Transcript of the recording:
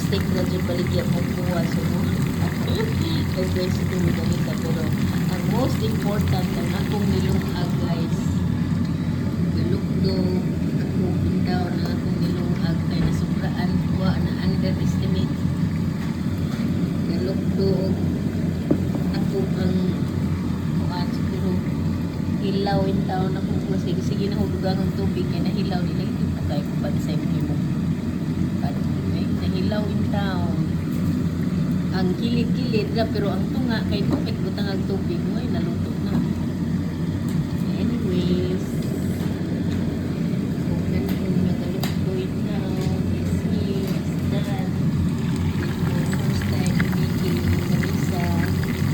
Plastic na dyan baligya kong kuha. So, no? Nag-waste siguro ganita. Pero, ang most important, ang akong nilungag, guys, galukdo, ako pindaw na akong nilungag kay nasubraan, wa na underestimate. Galukdo, ako ang kuan siguro hilaw in town ako ko sige sige na hudugang ang tubig kay nahilaw nila hindi pa kay pansay mo eh nahilaw in town ang kilid-kilid ra, pero ang tunga kay tubig butang ang tubig mo ay naluto na. Anyway,